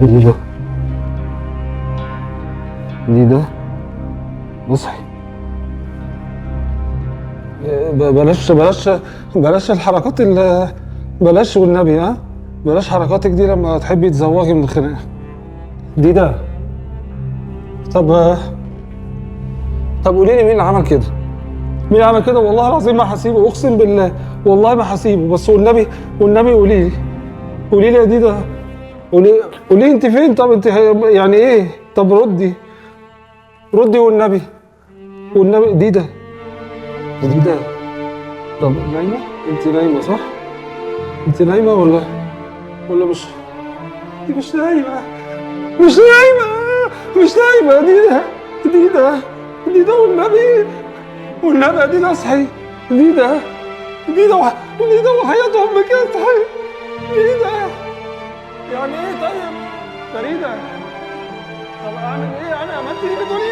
ديدا، ديدا اصحي. بلاش بلاش بلاش الحركات اللي بلاش والنبي، ها بلاش حركاتك دي لما تحبي تزوغي من الخناقة. ديدا، طب طب قولي لي مين اللي عمل كده؟ مين اللي عمل كده؟ والله العظيم ما هسيبه، اقسم بالله والله ما هسيبه، بس والنبي والنبي قولي لي، قولي لي يا ديدا، قولي قولي انت فين؟ طب انت يعني ايه؟ طب ردي ردي والنبي والنبي. ديدا ديدا، طب نايمة؟ انت نايمة صح؟ انت نايمة ولا مش؟ انت مش نايمة، مش نايمة، مش نايمة. ديدا ديدا ديدا والنبي والنبي يا ديدا اصحي. ديدا ديدا ديدا وحياة امك اصحي. ديدا يعني ايه؟ طيب فريدة، طب اعمل ايه انا؟ ما انت اللي بتقولي